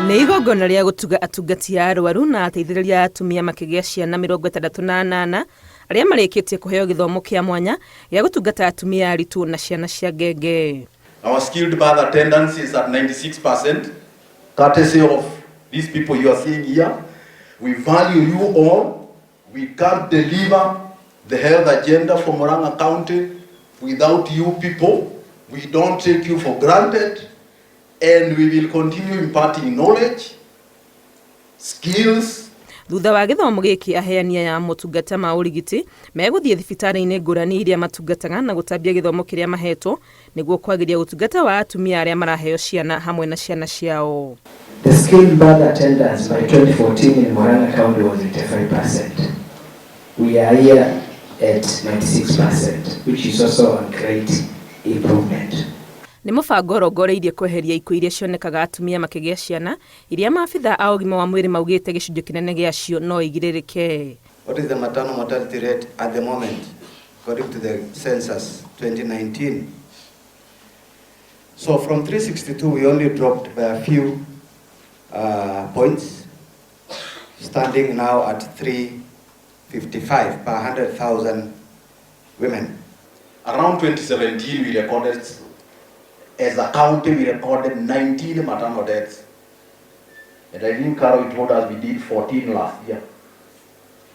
Nĩ igongona rĩa gũtuga atungati a arwaru na ateithĩrĩria a atumia makĩgĩa ciana 68 arĩa marĩkĩtie kũheo gĩthomo kĩa mwanya gĩa gũtungata atumia aritũ na ciana cia ngenge. Our skilled birth attendance is at 96%, courtesy of these people you are seeing here. We value you all. We can't deliver the health agenda for Murang'a County without you people. We don't take you for granted, and we will continue imparting knowledge, skills. Thutha wa gĩthomo gĩkĩ, aheani aya a motungata ma ũrigiti megũthiĩ thibitarĩ-inĩ ngũrani iria matungataga na gũtambia gĩthomo kĩrĩa mahetwo nĩguo kwagĩria ũtungata wa atumia arĩa maraheo ciana hamwe na ciana ciao. The skilled birth attendance by 2014 in Murang'a County was 85%. We are here at 96%, which is also a great improvement. Nĩ mũbango ũrongoreirie kweheria ikuũ iria cionekaga atumia makĩgĩa ciana, iria maabitha a ũgima wa mwĩrĩ maugĩte gĩcunjĩ kĩnene gĩacio no igirĩrĩke. What is the maternal mortality rate at the moment, according to the census 2019? So from 362, we only dropped by a few points, standing now at 355 per 100,000 women. Around 2017, we recorded, as a county, we recorded 19 maternal deaths. And I think Carol told us we did 14 last year.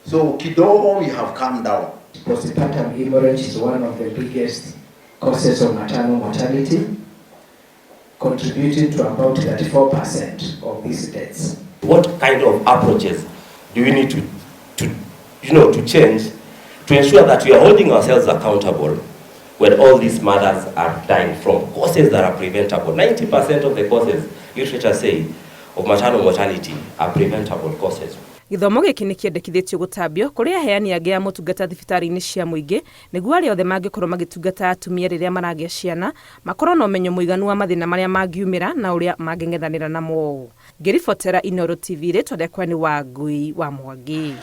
So kidogo we have come down. Postpartum hemorrhage is one of the biggest causes of maternal mortality, contributing to about 34% of these deaths. What kind of approaches do we need to change to ensure that we are holding ourselves accountable when all these mothers are dying from causes that are preventable? 90% of the causes, literature say, of maternal mortality are preventable causes. Gĩthomo gĩkĩ nĩ kĩendekithĩtio gũtambio kũrĩ aheani angĩ a motungata thibitarĩ-inĩ cia mũingĩ nĩguo arĩa othe mangĩkorwo magĩtungata atumia rĩrĩa maragĩa ciana makorwo na ũmenyo mũiganu wa mathĩna marĩa mangiumĩra na ũrĩa mangĩng'ethanĩra namo. Ngĩribotera Inooro TV, rĩtwa rĩakwa nĩ Wangui wa Mwangi.